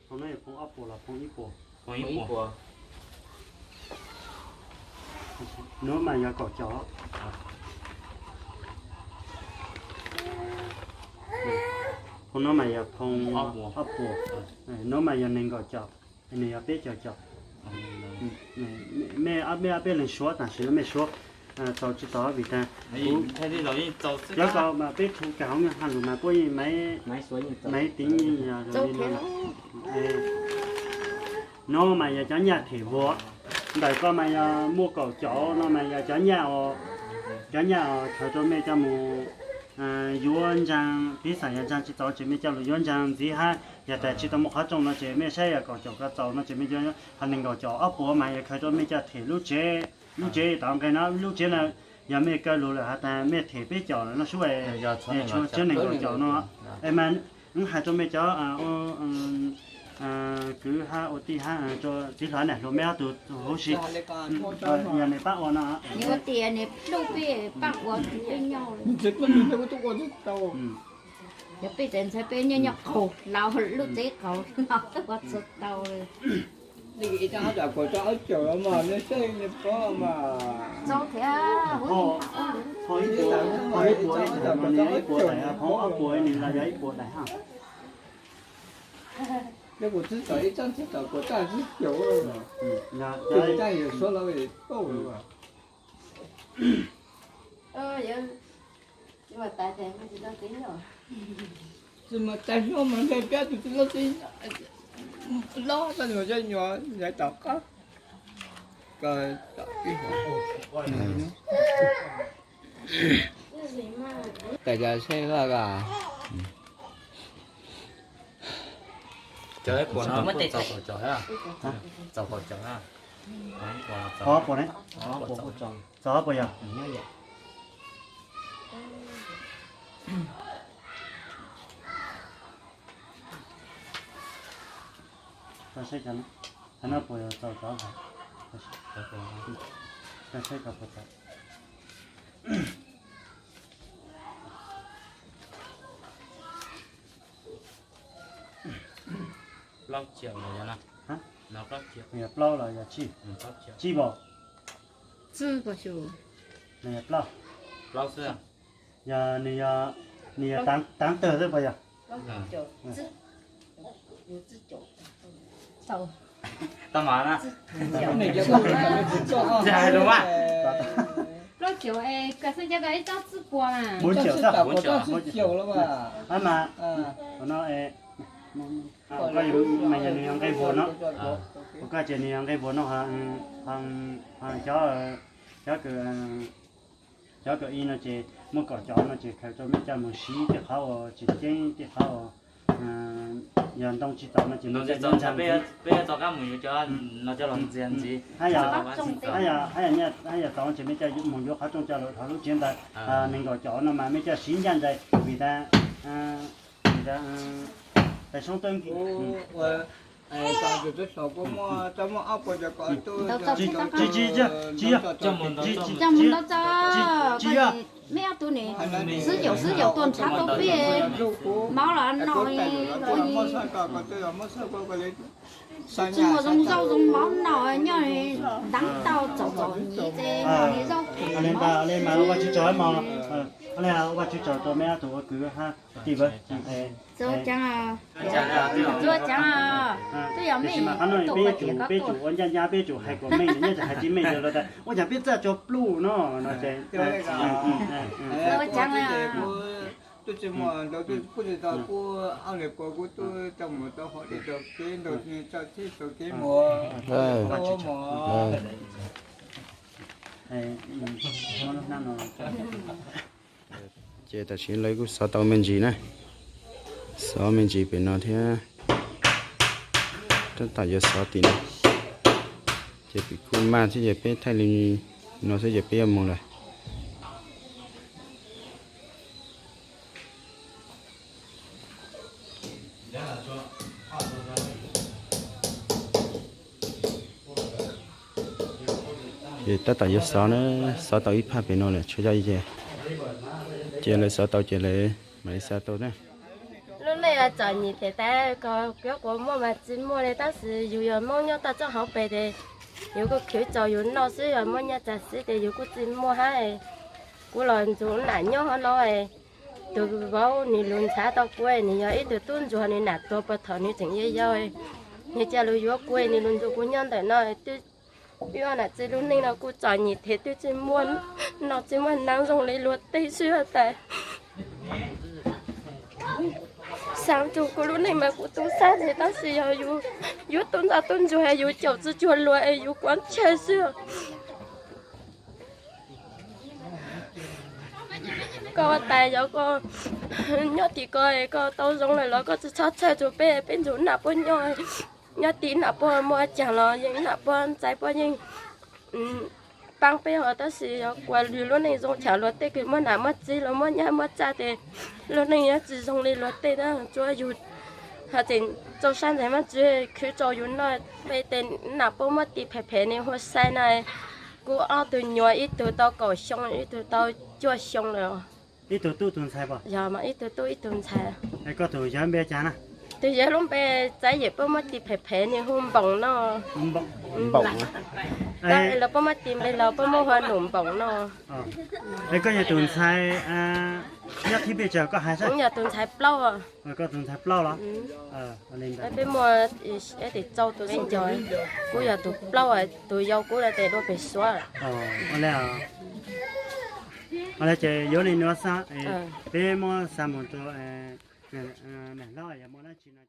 Phoo no yog phoo ob puas los phoo ib puas? Phoo ib puas. Nuav mas yog kaum caum. Phoo nuav mas yog phoo ob puas. Nuav mas yog nees nkaum caum, nws yog peb caug caum. Mej, mej ob peb leeg suav tam sim no mej suav txaus tsis txaus vim tas kuv cov ko mas peb thu kas hoob haj lug mas puab yeej maiv tiv yog li no. Nuav mas yog cov nyaj them vuas, ntawm ko mas yog muaj kaum caum no mas yog cov nyaj, cov nyaj khaws rau mej coj mus yuav ntsaag, piv xam yog ntsaag tsis txaus ces mej coj lug yuav ntsaag ntxiv hab yog tas tsis tau muaj qhov rooj no ces mej saib yog kaum caum ko txaus no ces mej yuav, ho nees nkaum caum ob puas mas yog khaws rau mej coj them lub tsev, lub tsev tom nqe no lub tsev na, yog mej kaw lug lawm has tas mej them peb caum lawm no sub, tshuav nees nkaum caum no. Es mas wb has rua mej cov kwv hab ua tij hab rua txiv hluas nam hluas mej ob tug huv si, yog nws paab ua no. Nws ua tias nws pluj peb paab ua tsis peb nyob. Yog peb txawm ntxhais peb nyob nyob qaug laus lub tsev qaug laus twb ua txug tau. Txaus thiab. Phoo ib puas, phoo ib puas, phoo ob puas nws los yog ib puas daim hab. Tsis muaj tais hluas mas ntshe peb tug txiv hluas txiv hlob txoj nyuag zej nyuam nyob tom qab. Tais yog seb laj a. Txaus ob puas ne? Txaus ob puas yog? Tau saib cov no, cov no puas yog txaus cov, tau saib cov puas txaus. Plaub caug los yog no? Yog plaub los yog tsib? Tsib pom? Nws yog plaub. Yog nws yog, nws yog taav tawg xwb puas yog? Plaub caug es koj xeeb cov koj ib tsob tsib puas mas. Ab mas, no, koj yog mas yog nws yog nqe vuas no, koj ces nws yog nqe vuas no, cov, cov kws, cov kws ib no ces muaj kaum cov no ces khaws rau mej coj mus siv tej qhov uas tseem ceeb, tej qhov uas yog ntoo tsis txaus no ces peb tau qab mus yuav cov no coj los ntxias ntxiv. Hab yog, hab yog txaus ces mej coj mus yuav qhov rooj coj los thov lub tsev ntawd. Nees nkaum cov no mas mej coj siv ncaj nraim vim tas, vim tas tais soob tawb nki. Tsis, tsis, tsis yog, tsis yog, mej ob tug ne, xwb caum xwb caum tuaj nrhav tau peb, mov los no, kuv tsis muaj zoo zaub zoo mov no, nyob ntaab tau txaus txaus nyiv ces zaub phem. Ua Vajtswv tsaug, ua Vajtswv tsaug rau mej ob tug ua kwv hab tij. Txua caav, txua caav, twb yog mej tuaj peb tsum ua ncaj ncaj, peb tsum hais kom meej, nyob tsam hais tsis meej los tas ua cas peb txawj cov pluj no no ces. Txua caav. Tub tsis muaj ntau, tub tsis tau, kuv ob leeg puas kuv tub tau mus tau hov li tau kev ntau, tau txhij tau kev mus, tau mus. Ces tam sim lawv kuj xov tau me ntsis na, xov me ntsis pem no thiab, tab tom yuav xov tim no. Ces pem kuj maj thiab ces peb thaij li no xwb ces peb yuav mus lawm. Ces tab tom yuav xov na, xov tau ib phaj pem no lawm tshuav yog ces, ces lawv xov tau ces lawv mam li xa tau na. Lub neej txom nyem thiab tas, koj kuv muaj mas tsis muaj li, tab sis yus yog Hmoob nyob toj txoj hauv pes ces yus kuj khwv tsaus yus noj xwb, yog muaj nyiaj txiag xwb ces yus kuj tsis muaj hab. Kuv los ntxuav nam nyob hov no, tus vauv nws lus ntxhab tau kuv, nws yog ib tug tub ntsuag, nws nam tuag puag thaum nws tseem yau yau, nws cia lus yuav kuv, nws lus ntxuav kuv nyob ntawm no. Wb nam txiv lub neej no kuj txom nyem thiab, twb tsis muaj noj tsis muaj hnav, zoo li luag tej xwb tas. Xav rau kuv lub neej mas kuv tu sab thiab, tab sis yog yus, yus tub ntxhais tub ntsuag, yus caum tsis cuag luag es yus quav ntsej xwb. Koj ua tais yog koj nyob tim ko, koj tau zoo lawm los koj tsis txhob txhawj rau peb, peb ntxuav nam puab nyob. Nyob tim nam puab muaj caag los yeej nam puab ntxhais puab yeej paab peb hov, tab sis yog kuas yus lub neej zoo chaw luag tej kws muaj nam muaj txiv los muaj nyab muaj txaj ces lub neej yuav tsis zoo li luag tej na. Tsuav yus hab tseem txaus sab ntxhais muaj txiv khwv tsaus yus noj, peb tes nam puab muab tis phem phem nws hu sai na. Kuv ob tug nyuam, ib tug tau kaum xyoo, ib tug tau cuaj xyoo lawm. Ib tug tub ib tug ntxhais puas? Yog mas, ib tug tub ib tug ntxhais. Koj tus yawg npe cas na? Tus yawg lub npe Txaiv Yim, puab muab tis phem phem nws hu Npoos no. Npoos. Los puab muab tis npe los puab muab hu Num Npoos no. Es koj yog tus ntxhais nyob thib pes tsawg koj hais sab? Kuv yog tus ntxhais plaub. Koj tus ntxhais plaub los? Peb muaj ib tim txaus tus me ntxhais, kuv yog tus plaub, tus yau kuv lawv tes dua pem Suav. Ua li ces yuav li nuav xwb, peb muab xa mus rau nam hlob yog muaj dab tsi no.